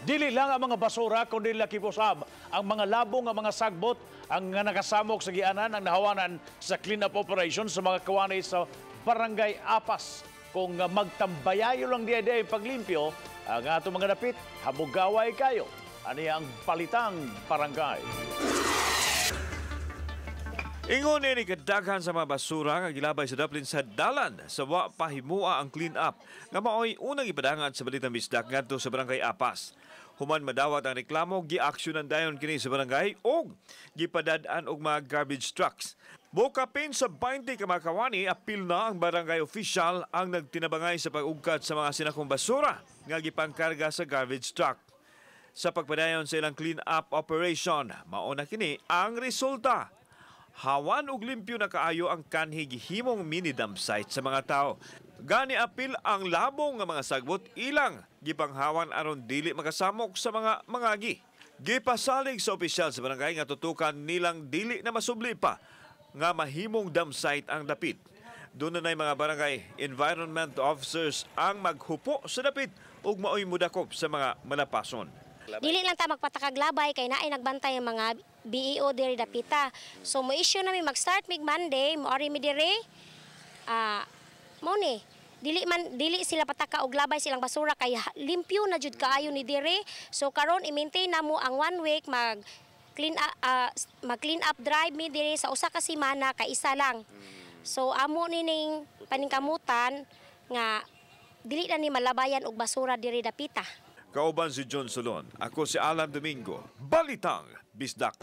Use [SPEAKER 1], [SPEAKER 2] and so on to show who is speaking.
[SPEAKER 1] Dili lang ang mga basura kundi lakip usab ang mga labong nga mga sagbot ang nga nakasamok sa gianan ang nahawanan sa clean-up operation sa mga kawani sa Barangay Apas. Kung magtambayayo lang diay diay paglimpyo, ang atong mga dapit, hamugaway kayo. Ani ang Balitang Barangay.
[SPEAKER 2] Ingon ni kadaghan sa mga basura nga gilabay sa daplin sa dalan sa wa pahimua ang clean up nga maoy unang ipadangat sa Balitang Bisdak ngadto sa Barangay Apas. Human madawat ang reklamo, giaksyonan dayon kini sa barangay og gipadad-an og mga garbage trucks. Bukapin sa 20 ka mga kawani, apil na ang barangay official ang nagtinabangay sa pag-ugkat sa mga sinakong basura nga gipangkarga sa garbage truck. Sa pagpadayon sa ilang clean up operation, mao na kini ang resulta. Hawan og limpyo na kaayo ang kanhi gihimong mini dump site sa mga tao. Gani apil ang labong nga mga sagbot, ilang gipanghawan aron dili makasamok sa mga mangagi. Gipasalig sa opisyal sa barangay nga tutukan nilang dili na masubli pa nga mahimong dump site ang dapit. Doon na mga barangay environment officers ang maghupo sa dapit ug maoy mudakop sa mga malapason.
[SPEAKER 3] Dili lang ta magpatakag labay kay naay nagbantay ang mga BEO diri dapita. So mo issue na mi, mag-start mig Monday, moari mi diri. Mo ni dili man dili sila pataka og labay silang basura kay limpyo na jud kaayo ni diri. So karon i-maintain na mo ang one week, mag clean up drive mi diri sa usa ka semana kay isa lang. So amo ni ning paningkamutan nga dili na ni malabayan og basura diri dapita.
[SPEAKER 2] Kauban si John Solon. Ako si Alan Domingo. Balitang Bisdak.